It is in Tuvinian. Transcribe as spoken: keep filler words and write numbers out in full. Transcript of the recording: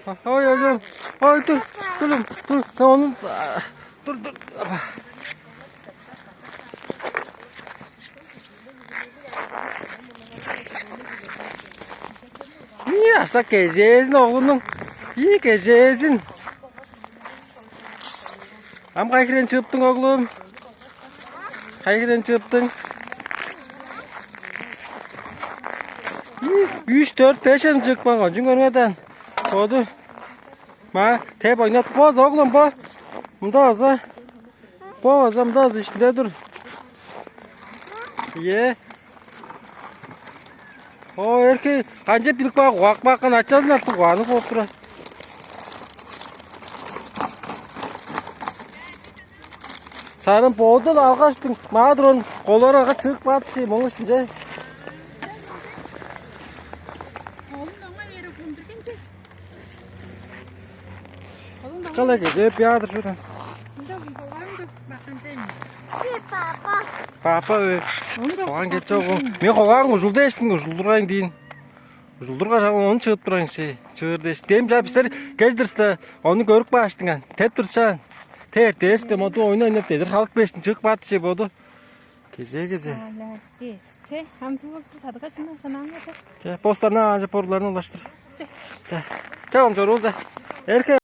Ой, ой, ой. Ой, тур, тур, тур, тур, тур. Ийе, ашта кежээзин оглумнуң. Ийе, кежээзин. Ам кайы хирен чыыптың, оглум? Кайы хирен чыыптың? Ийе, үш, дөрт, беш ам чыыпкан кончуң көрүңерден. Боду. Ма, теп ойнап боз, оглум, бо. Мында база. Бо база мында база иштинде тур. Ийе. О, эрке, канчап билип каа, кугак баккан ачазын артып кугаанныг болуп тура. Сарын боду-ла алгаштың, маадыр он колорага чыгып каат ши, моң ишинче. Кыла кезеп яадыр шудан. Папа. Папа өө. Оон кетче огу. Мен хогаан ужулда эштин, ужулдургайн дейин. Ужулдурга шагын ону чыгып турган ши. Чыыр дээш. Дем жа бистер келдирсте, ону көрүп кааштыңан. Теп турчаан. Тер дээште моду ойну ойнап дедир халык бештин чыгып каат ши боду. Кезээ, кезээ. Молодец. Че, ам тур бир садыга шындан шынаан. Че, постарына аажы порларын улаштыр. Че. Че. Чагам чорулда. Эрке